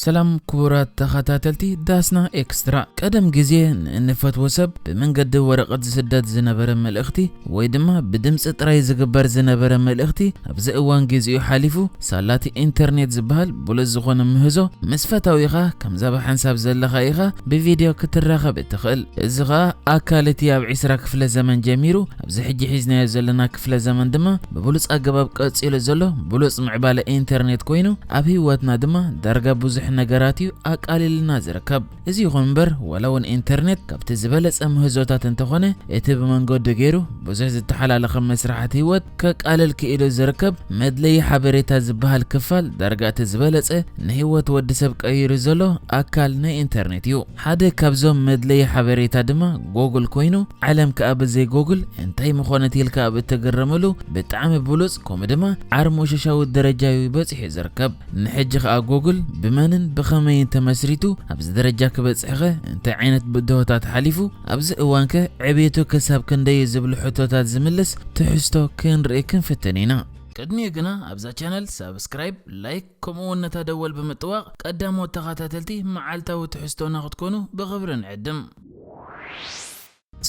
ሰላም ክቡራት ተኸታተልቲ ዳስና ኤክስትራ። ቀደም ግዜ ንእንፈትዎ ሰብ ብመንገዲ ወረቐት ዝስደድ ዝነበረ መልእኽቲ ወይ ድማ ብድምፂ ጥራይ ዝግበር ዝነበረ መልእኽቲ ኣብዚ እዋን ግዜኡ ሓሊፉ፣ ሳላቲ ኢንተርኔት ዝበሃል ብሉፅ ዝኾነ ምህዞ ምስ ፈታዊኻ ከምዛ ብሓንሳብ ዘለኻ ኢኻ ብቪድዮ ክትራኸብ እትኽእል። እዚ ኸኣ ኣካል እቲ ኣብ ዒስራ ክፍለ ዘመን ጀሚሩ ኣብዚ ሕጂ ሒዝናዮ ዘለና ክፍለ ዘመን ድማ ብብሉፅ ኣገባብ ቀፂሉ ዘሎ ብሉፅ ምዕባለ ኢንተርኔት ኮይኑ፣ ኣብ ህይወትና ድማ ዳርጋ ብዙሕ ነገራት እዩ ኣቃሊልና ዝርከብ። እዚ ይኹን እምበር፣ ዋላ እውን ኢንተርኔት ካብቲ ዝበለፀ ምህዞታት እንተኾነ፣ እቲ ብመንገዱ ገይሩ ብዙሕ ዝተሓላለኸ መስራሓት ህይወት ከቃልል ክኢሉ ዝርከብ መድለዪ ሓበሬታ ዝበሃል ክፋል ዳርጋ እቲ ዝበለፀ ንህይወት ወዲ ሰብ ቀይሩ ዘሎ ኣካል ናይ ኢንተርኔት እዩ። ሓደ ካብዞም መድለዪ ሓበሬታ ድማ ጎግል ኮይኑ፣ ዓለም ከኣ ብዘይ ጎግል እንታይ ምኾነት ኢልካ ኣብ እትግረመሉ ብጣዕሚ ብሉፅ ከምኡ ድማ ዓርሞሸሻዊ ደረጃ እዩ በፂሑ ዝርከብ። ንሕጂ ከኣ ጎግል ብመንን ብኸመይን ተመስሪቱ ኣብዚ ደረጃ ክበፅሕኸ እንታይ ዓይነት ብድሆታት ሓሊፉ ኣብዚ እዋንከ ዕቤቱ ክሳብ ክንደይ ዝብሉ ሕቶታት ዝምልስ ትሕዝቶ ክንርኢ ክንፍትን ኢና። ቅድሚኡ ግና ኣብዛ ቻነል ሳብስክራይብ፣ ላይክ ከምኡ እውን ነታ ደወል ብምጥዋቕ ቀዳሞት ተኸታተልቲ መዓልታዊ ትሕዝቶና ክትኮኑ ብኽብሪ ንዕድም።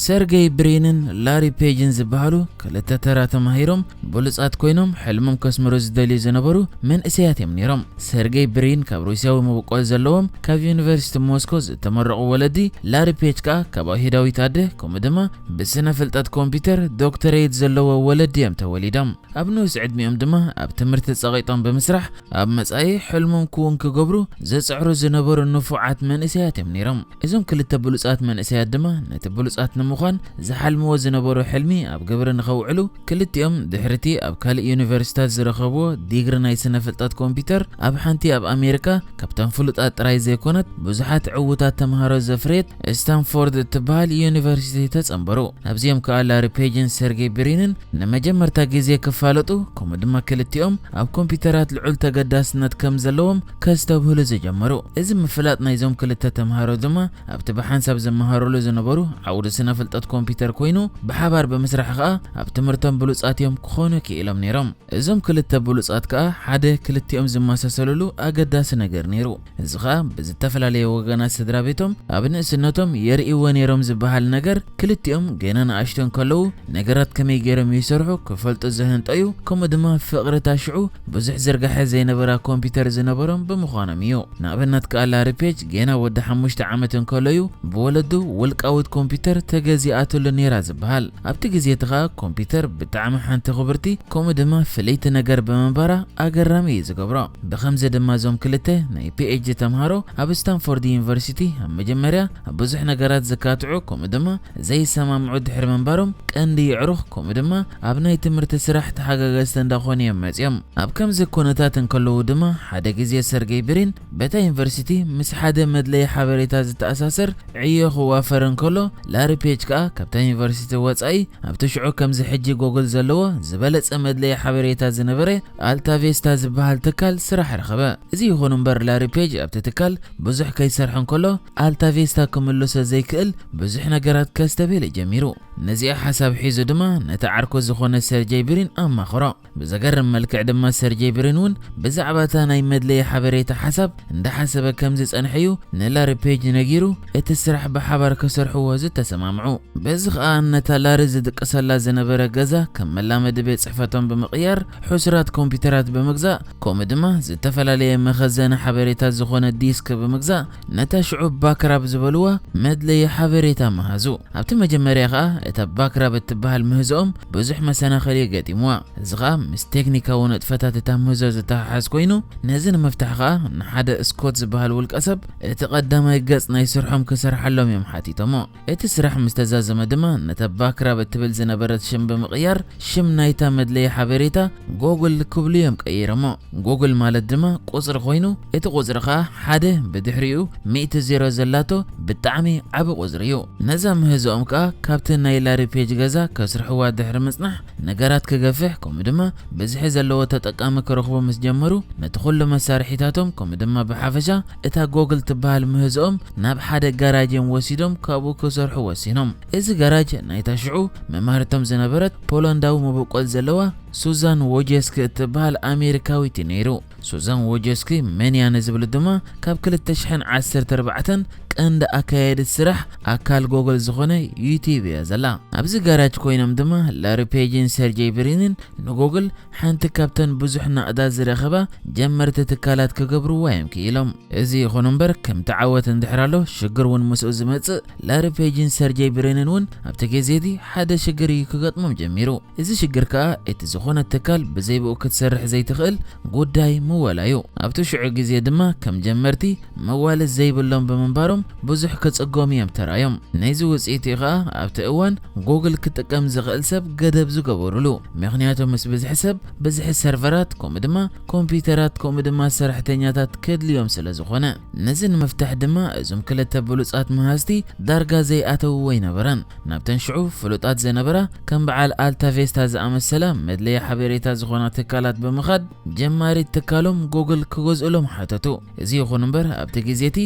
ሰርጌይ ብሪንን ላሪ ፔጅን ዝበሃሉ ክልተ ተራ ተማሂሮም ብሉጻት ኮይኖም ሕልሞም ከስምሩ ዝደልዩ ዝነበሩ መንእሰያት እዮም ነይሮም። ሰርጌይ ብሪን ካብ ሩስያዊ መበቆል ዘለዎም ካብ ዩኒቨርሲቲ ሞስኮ ዝተመረቑ ወለዲ፣ ላሪ ፔጅ ከኣ ካብ ኣይሁዳዊት ኣደ ከምኡ ድማ ብስነ ፍልጠት ኮምፒውተር ዶክተሬት ዘለዎ ወለዲ እዮም ተወሊዶም። ኣብ ንኡስ ዕድሚኦም ድማ ኣብ ትምህርቲ ጸቒጦም ብምስራሕ ኣብ መጻኢ ሕልሞም ክውን ክገብሩ ዝጽዕሩ ዝነበሩ ንፉዓት መንእሰያት እዮም ነይሮም። እዞም ክልተ ብሉጻት መንእሰያት ድማ ነቲ ብሉጻት ንምዃን ዝሓልምዎ ዝነበሩ ሕልሚ ኣብ ግብሪ ንኸውዕሉ ክልቲኦም ድሕሪቲ ኣብ ካልእ ዩኒቨርሲታት ዝረኸብዎ ዲግሪ ናይ ስነ ፍልጠት ኮምፒውተር ኣብ ሓንቲ ኣብ ኣሜሪካ ካብተን ፍሉጣት ጥራይ ዘይኮነት ብዙሓት ዕዉታት ተምሃሮ ዘፍረየት ስታንፎርድ እትበሃል ዩኒቨርሲቲ ተጸንበሩ። ኣብዚኦም ከኣ ላሪ ፔጅን ሰርጌይ ብሪንን ንመጀመርታ ግዜ ክፋለጡ፣ ከምኡ ድማ ክልቲኦም ኣብ ኮምፒውተራት ልዑል ተገዳስነት ከም ዘለዎም ከስተብህሉ ዝጀመሩ። እዚ ምፍላጥ ናይዞም ክልተ ተምሃሮ ድማ ኣብቲ ብሓንሳብ ዝመሃሩሉ ዝነበሩ ዓውዲ ስነ ፍልጠት ኮምፒውተር ኮይኑ፣ ብሓባር ብምስራሕ ከኣ ኣብ ትምህርቶም ብሉጻት እዮም ክኾኑ ክኢሎም ነይሮም። እዞም ክልተ ብሉጻት ከኣ ሓደ ክልቲኦም ዝመሳሰሉሉ ኣገዳሲ ነገር ነይሩ። እዚ ኸኣ ብዝተፈላለየ ወገናት ስድራ ቤቶም ኣብ ንእስነቶም የርእይዎ ነይሮም ዝበሃል ነገር፣ ክልቲኦም ገና ንኣሽቶ እንከለዉ ነገራት ከመይ ገይሮም ይሰርሑ ክፈልጡ ዝህንጠዩ፣ ከምኡ ድማ ፍቕሪ እታ ሽዑ ብዙሕ ዝርጋሐ ዘይነበራ ኮምፒውተር ዝነበሮም ብምዃኖም እዩ። ንኣብነት ከኣ ላሪ ፔጅ ገና ወዲ ሓሙሽተ ዓመት እንከሎ እዩ ብወለዱ ውልቃዊት ኮምፒውተር ተገዚኣትሉ ነይራ ዝበሃል። ኣብቲ ግዜ እቲ ኸኣ ኮምፒውተር ብጣዕሚ ሓንቲ ክብርቲ ከምኡ ድማ ፍልይቲ ነገር ብምንባራ ኣገራሚ እዩ ዝገብሮ። ብኸምዚ ድማ እዞም ክልተ ናይ ፒኤችዲ ተምሃሮ ኣብ ስታንፎርድ ዩኒቨርሲቲ ኣብ መጀመርያ ኣብ ብዙሕ ነገራት ዝካትዑ ከምኡ ድማ ዘይሰማምዑ ድሕሪ ምንባሮም ቀንዲ የዕሩኽ ከምኡ ድማ ኣብ ናይ ትምህርቲ ስራሕ ተሓጋገዝቲ እንዳኾኑ እዮም መፅዮም። ኣብ ከምዚ ኩነታት እንከለዉ ድማ ሓደ ግዜ ሰርጌይ ብሪን በታ ዩኒቨርሲቲ ምስ ሓደ መድለይ ሓበሬታ ዝተኣሳሰር ዕዮ ክዋፈር እንከሎ ላሪ ፔጅ ከኣ ካብታ ዩኒቨርሲቲ ወፃኢ ኣብቲ ሽዑ ከምዚ ሕጂ ጎግል ዘለዎ ዝበለፀ መድለይ ሓበሬታ ዝነበረ ኣልታቬስታ ዝበሃል ትካል ስራሕ ረኸበ። እዚ ይኹን እምበር ላሪ ፔጅ ኣብቲ ትካል ብዙሕ ከይሰርሐ እንከሎ ኣልታቬስታ ክምልሶ ዘይክእል ብዙሕ ነገራት ከስተብህል ጀሚሩ። ነዚኣ ሓሳብ ሒዙ ድማ ነቲ ዓርኩ ዝኾነ ሰርጌይ ብሪን ኣማኽሮ። ብዘገርም መልክዕ ድማ ሰርጌይ ብሪን እውን ብዛዕባ እታ ናይ መድለይ ሓበሬታ ሓሳብ እንዳሓሰበ ከም ዝጸንሐ እዩ ንላሪ ፔጅ ነጊሩ እቲ ስራሕ ብሓባር ክሰርሕዎ ዝተሰማምዑ። በዚ ኸኣ ነታ ላሪ ዝድቅሰላ ዝነበረ ገዛ ከም መላመዲ ቤት ጽሕፈቶም ብምቕያር፣ ሕሱራት ኮምፒውተራት ብምግዛእ፣ ከምኡ ድማ ዝተፈላለየ መኸዘኒ ሓበሬታ ዝኾነ ዲስክ ብምግዛእ፣ ነታ ሽዑ ባክራብ ዝበልዋ መድለዪ ሓበሬታ መሃዙ። ኣብቲ መጀመርያ ኸኣ እታ ባክራብ እትበሃል ምህዞኦም ብዙሕ መሰናኸሊ ገጢምዋ። እዚ ኸኣ ምስ ቴክኒካዊ ንጥፈታት እታ ምህዞ ዝተሓሓዝ ኮይኑ፣ ነዚ ንምፍታሕ ኸኣ ንሓደ ስኮት ዝበሃል ውልቀ ሰብ እቲ ቀዳማይ ገጽ ናይ ስርሖም ክሰርሓሎም እዮም ሓቲቶሞ። እቲ ስራሕ ምስ ተዛዘመ ድማ ነታ ባክራብ እትብል ዝነበረት ሽም ብምቕያር ሽም ናይታ መድለዪ ሓበሬታ ጎግል ክብሉ እዮም ቀይሮሞ። ጎግል ማለት ድማ ቁጽሪ ኮይኑ እቲ ቁጽሪ ኸኣ ሓደ ብድሕሪኡ ሚእቲ ዜሮ ዘላቶ ብጣዕሚ ዓቢ ቁጽሪ እዩ። ነዛ ምህዞኦም ከኣ ካብቲ ናይ ላሪ ፔጅ ገዛ ከስርሕዋ ድሕሪ ምጽናሕ ነገራት ክገፍሕ ከምኡ ድማ ብዝሒ ዘለዎ ተጠቃሚ ክረኽቡ ምስ ጀመሩ፣ ነቲ ኩሉ መሳርሒታቶም ከምኡ ድማ ብሓፈሻ እታ ጎግል ትበሃል ምህዞኦም ናብ ሓደ ጋራጅ እዮም ወሲዶም ካብኡ ክሰርሑ ወሲኖም። እዚ ጋራጅ ናይታ ሽዑ መማህርቶም ዝነበረት ፖላንዳዊ መበቆል ዘለዋ ሱዛን ዎጀስኪ እትበሃል ኣሜሪካዊት እዩ ነይሩ። ሱዛን ዎጀስኪ መን እያ ንዝብሉ ድማ ካብ ክልተ ሽሕን ዓሰርተ ኣርባዕተን ቀንዲ ኣካየዲት ስራሕ ኣካል ጎግል ዝኾነ ዩቲዩብ እያ ዘላ። ኣብዚ ጋራጅ ኮይኖም ድማ ላሪ ፔጅን ሰርጀይ ብሪንን ንጎግል ሓንቲ ካብተን ብዙሕ ናቕዳ ዝረኸባ ጀመርቲ ትካላት ክገብርዋ እዮም ክኢሎም። እዚ ይኹን እምበር ከምቲ ዓወት እንድሕር ኣሎ ሽግር እውን ምስኡ ዝመጽእ ላሪ ፔጅን ሰርጀይ ብሪንን እውን ኣብቲ ግዜ እቲ ሓደ ሽግር እዩ ክገጥሞም ጀሚሩ። እዚ ሽግር ከኣ እቲ ዝኾነ ትካል ብዘይ ብኡ ክትሰርሕ ዘይትኽእል ጉዳይ ምወላ እዩ። ኣብቲ ሽዑ ግዜ ድማ ከም ጀመርቲ መዋልስ ዘይብሎም ብምንባሮም ብዙሕ ክጽገሙ እዮም ተራእዮም። ነዚ ውጽኢት እዩ ከኣ ኣብቲ እዋን ጎግል ክጥቀም ዝኽእል ሰብ ገደብ ዝገበሩሉ። ምኽንያቱ ምስ ብዝሒ ሰብ፣ ብዝሒ ሰርቨራት ከምኡ ድማ ኮምፒውተራት ከምኡ ድማ ሰራሕተኛታት ከድልዮም ስለ ዝኾነ። ነዚ ንምፍታሕ ድማ እዞም ክልተ ብሉጻት መሃዝቲ ዳርጋ ዘይኣተዉ ኣይነበረን። ናብተን ሽዑ ፍሉጣት ዝነበራ ከም በዓል ኣልታቬስታ ዝኣመሰላ መድለያ ሓበሬታ ዝኾና ትካላት ብምኻድ ጀማሪት ትካሎም ጎግል ክገዝኡሎም ሓተቱ። እዚ ይኹን እምበር ኣብቲ ግዜ እቲ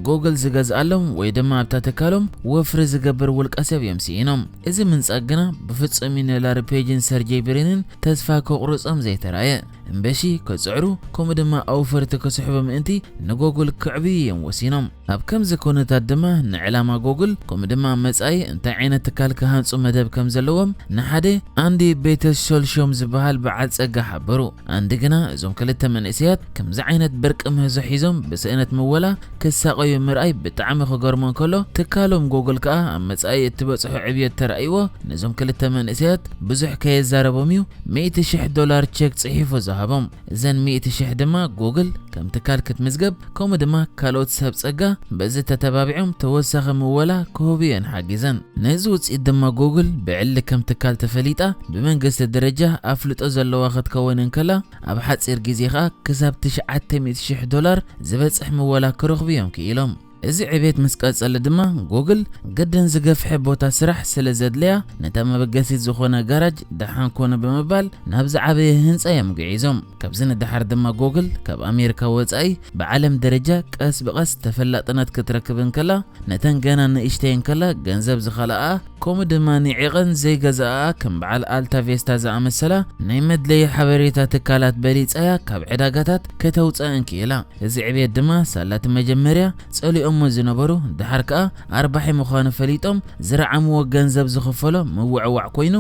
ጎግል ዝገዝኣሎም ወይ ድማ ኣብታ ትካሎም ወፍሪ ዝገብር ውልቀ ሰብ እዮም ስኢኖም። እዚ ምንጻግ ግና ብፍጹም እዩ ንላሪ ፔጅን ሰርጀይ ብሪንን ተስፋ ከቑርጾም ዘይተራእየ። እምበሺ ክጽዕሩ ከምኡ ድማ ኣውፈርቲ ክስሕቡ ምእንቲ ንጎግል ክዕብዩ እዮም ወሲኖም። ኣብ ከምዚ ኩነታት ድማ ንዕላማ ጎግል ከምኡ ድማ መጻኢ እንታይ ዓይነት ትካል ክሃንጹ መደብ ከም ዘለዎም ንሓደ ኣንዲ ቤተስ ሾልሾም ዝበሃል በዓል ጸጋ ሓበሩ። ኣንዲ ግና እዞም ክልተ መንእሰያት ከምዚ ዓይነት ብርቂ ምህዞ ሒዞም ብስእነት ምወላ ክሳቐዩ ምርኣይ ብጣዕሚ ክገርሞ እንከሎ፣ ትካሎም ጎግል ከኣ ኣብ መጻኢ እትበጽሖ ዕብየት ተራእይዎ ነዞም ክልተ መንእሰያት ብዙሕ ከየዛረቦም እዩ ሚእቲ ሽሕ ዶላር ቸክ ጽሒፉ ዝሃቦም። እዘን ሚእቲ ሽሕ ድማ ጎግል ከም ትካል ክትምዝገብ ከምኡ ድማ ካልኦት ሰብ ጸጋ በዚ ተተባቢዖም ተወሳኺ ምወላ ክህቡ እየን ሓጊዘን። ነዚ ውጽኢት ድማ ጎግል ብዕሊ ከም ትካል ተፈሊጣ ብመንግስቲ ደረጃ ኣፍልጦ ዘለዋ ክትከውን እንከላ ኣብ ሓጺር ግዜ ከኣ ክሳብ ትሽዓተ ሚእቲ ሽሕ ዶላር ዝበጽሕ ምወላ ክረኽቡ እዮም ክኢሎም። እዚ ዕቤት ምስ ቀጸለ ድማ ጎግል ግድን ዝገፍሐ ቦታ ስራሕ ስለ ዘድለያ ነታ መበገሲት ዝኾነ ጋራጅ ደሓን ኮነ ብምባል ናብ ዝዓበየ ህንጻ እዮም ግዒዞም። ካብዚ ንደሓር ድማ ጎግል ካብ ኣሜሪካ ወጻኢ ብዓለም ደረጃ ቀስ ብቐስ ተፈላጥነት ክትረክብ እንከላ ነተን ገና ንእሽተይ እንከላ ገንዘብ ዝኸልኣ ከምኡ ድማ ንዒቐን ዘይገዝኣ ከም በዓል ኣልታቬስታ ዝኣመሰላ ናይ መድለይ ሓበሬታ ትካላት በሊጻያ ካብ ዕዳጋታት ከተውፅእ እንክኢላ። እዚ ዕቤት ድማ ሳላቲ መጀመርያ ጸሊኦሞ ዝነበሩ ድሓር ከኣ ኣርባሒ ምዃኑ ፈሊጦም ዝረዓምዎ ገንዘብ ዝኽፈሎ ምውዕዋዕ ኮይኑ፣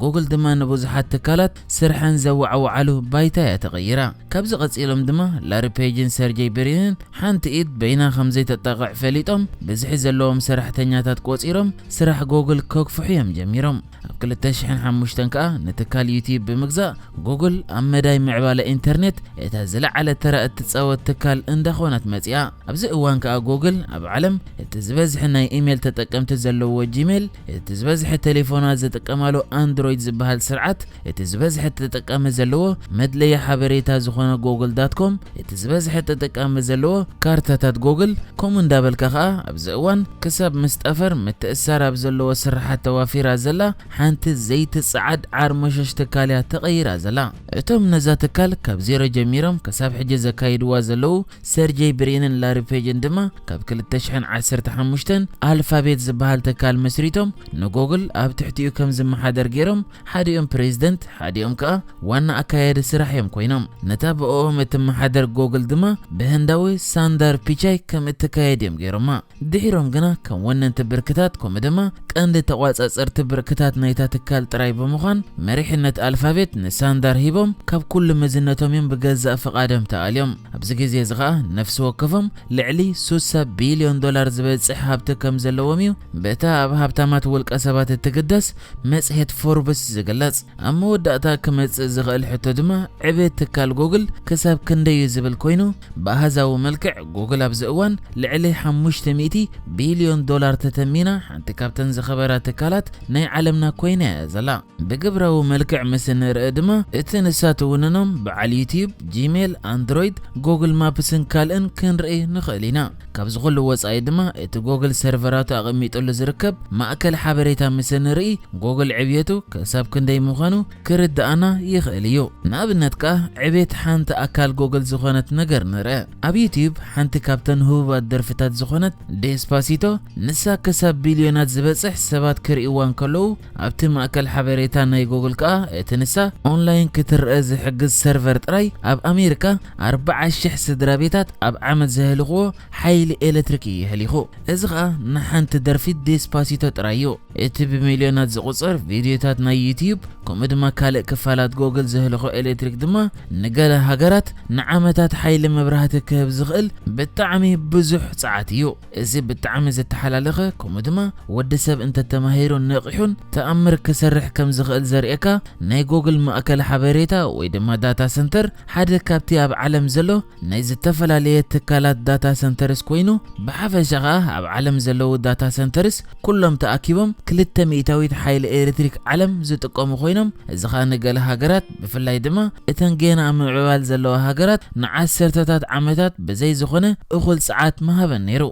ጎግል ድማ ንብዙሓት ትካላት ስርሐን ዘወዓውዓሉ ባይታ እያ ተቐይራ። ካብዚ ቀጺሎም ድማ ላሪ ፔጅን ሰርጀይ ብሪንን ሓንቲ ኢድ በይና ከም ዘይተጣቕዕ ፈሊጦም ብዝሒ ዘለዎም ሰራሕተኛታት ቆጺሮም ስራሕ ጎግል ከግፍሑ እዮም ጀሚሮም። ኣብ ክልተ ሽሕን ሓሙሽተን ከኣ ንትካል ዩቲዩብ ብምግዛእ ጎግል ኣብ መዳይ ምዕባለ ኢንተርኔት እታ ዝለዓለ ተራ እትጻወት ትካል እንዳኾነት መጺኣ። ኣብዚ እዋን ከኣ ጎግል ኣብ ዓለም እቲ ዝበዝሐ ናይ ኢሜል ተጠቀምቲ ዘለዎ ጂሜል፣ እቲ ዝበዝሐ ቴሌፎናት ዝጥቀማሉ ኣንድሮይድ ዝበሃል ስርዓት፣ እቲ ዝበዝሐ ተጠቃሚ ዘለዎ መድለያ ሓበሬታ ዝኾነ ጎግል ዳት ኮም፣ እቲ ዝበዝሐ ተጠቃሚ ዘለዎ ካርታታት ጎግል፣ ከምኡ እንዳበልካ ከኣ ኣብዚ እዋን ክሳብ ምስ ጠፈር ምትእሳር ኣብ ዘለዎ ስርሓት ተዋፊራ ዘላ ሓንቲ ዘይትጸዓድ ዓርሞሸሽ ትካል እያ ተቐይራ ዘላ። እቶም ነዛ ትካል ካብ ዜሮ ጀሚሮም ክሳብ ሕጂ ዘካይድዋ ዘለዉ ሰርጀይ ብሪንን ላሪ ፔጅን ድማ ካብ ክልተ ሽሕን ዓሰርተ ሓሙሽተን ኣልፋቤት ዝበሃል ትካል መስሪቶም ንጎግል ኣብ ትሕቲኡ ከም ዝመሓደር ገይሮም፣ ሓዲኦም ፕሬዝደንት፣ ሓዲኦም ከኣ ዋና ኣካያዲ ስራሕ እዮም ኮይኖም። ነታ ብእኦም እትመሓደር ጎግል ድማ ብህንዳዊ ሳንዳር ፒቻይ ከም እትካየድ እዮም ገይሮማ። ድሒሮም ግና ከም ወነንቲ ብርክታት ከምኡ ድማ ቀንዲ ተቋጻጸርቲ ብርክታት ናይታ ትካል ጥራይ ብምዃን መሪሕነት ኣልፋቤት ንሳንዳር ሂቦም ካብ ኩሉ መዝነቶም እዮም ብገዛእ ፍቓዶም ተኣልዮም። ኣብዚ ግዜ እዚ ኸኣ ነፍሲ ወከፎም ልዕሊ ሱሳ ቢልዮን ዶላር ዝበጽሕ ሃብቲ ከም ዘለዎም እዩ በታ ኣብ ሃብታማት ውልቀ ሰባት እትግደስ መጽሔት ፎርብስ ዝግለጽ። ኣብ መወዳእታ ክመጽእ ዝኽእል ሕቶ ድማ ዕቤት ትካል ጎግል ክሳብ ክንደይ እዩ ዝብል ኮይኑ፣ ብኣሃዛዊ መልክዕ ጎግል ኣብዚ እዋን ልዕሊ ሓሙሽተ ሚእቲ ቢልዮን ዶላር ተተሚና ሓንቲ ካብተን ዝኸ ዝኸበራ ትካላት ናይ ዓለምና ኮይና እያ ዘላ። ብግብራዊ መልክዕ ምስ እንርኢ ድማ፣ እቲ ንሳ ትውንኖም በዓል ዩቲዩብ፣ ጂሜል፣ ኣንድሮይድ፣ ጎግል ማፕስን ካልእን ክንርኢ ንኽእል ኢና። ካብዚ ኩሉ ወጻኢ ድማ፣ እቲ ጎግል ሰርቨራቱ ኣቐሚጡሉ ዝርከብ ማእከል ሓበሬታ ምስ እንርኢ፣ ጎግል ዕብየቱ ክሳብ ክንደይ ምዃኑ ክርድኣና ይኽእል እዩ። ንኣብነት ከኣ፣ ዕብየት ሓንቲ ኣካል ጎግል ዝኾነት ነገር ንርአ። ኣብ ዩቲዩብ ሓንቲ ካብተን ህቡባት ደርፍታት ዝኾነት ዴስፓሲቶ፣ ንሳ ክሳብ ቢልዮናት ዝበጽሕ ሰባት ክርእይዋ እንከለዉ፣ ኣብቲ ማእከል ሓበሬታ ናይ ጎግል ከኣ፣ እቲ ንሳ ኦንላይን ክትረአ ዝሕግዝ ሰርቨር ጥራይ ኣብ ኣሜሪካ ኣርብዓ ሽሕ ስድራ ቤታት ኣብ ዓመት ዘህልኽዎ ሓይሊ ኤሌክትሪክ እዩ የህሊኹ። እዚ ኸኣ ንሓንቲ ደርፊ ዴስፓሲቶ ጥራይ እዩ። እቲ ብሚልዮናት ዝቑጸር ቪድዮታት ናይ ዩቲዩብ፣ ከምኡ ድማ ካልእ ክፋላት ጎግል ዘህልኾ ኤሌክትሪክ ድማ፣ ንገለ ሃገራት ንዓመታት ሓይሊ መብራህቲ ክህብ ዝኽእል ብጣዕሚ ብዙሕ ጸዓት እዩ። እዚ ብጣዕሚ ዝተሓላለኸ፣ ከምኡ ድማ ወዲ ሰብ እንተተማሂሩን ነቒሑን ተኣምር ክሰርሕ ከም ዝኽእል ዘርእየካ፣ ናይ ጎግል ማእከል ሓበሬታ ወይ ድማ ዳታ ሰንተር ሓደ ካብቲ ኣብ ዓለም ዘሎ ናይ ዝተፈላለየ ትካላት ዳታ ሰንተርስ ኮይኑ፣ ብሓፈሻ ኸኣ ኣብ ዓለም ዘለዉ ዳታ ሰንተርስ ኩሎም ተኣኪቦም ክልተ ሚእታዊት ሓይሊ ኤሌክትሪክ ዓለም ዝጥቀሙ ኮይኖም፣ እዚ ኸኣ ንገለ ሃገራት፣ ብፍላይ ድማ እተን ጌና ኣብ ምዕባል ዘለዋ ሃገራት፣ ንዓሰርተታት ዓመታት ብዘይ ዝኾነ እኹል ጸዓት ምሃበን ነይሩ።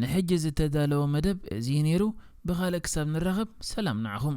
ንሕጂ ዝተዳለወ መደብ እዚ እዩ ነይሩ። ብኻልእ ክሳብ ንራኸብ፣ ሰላም ንዓኹም።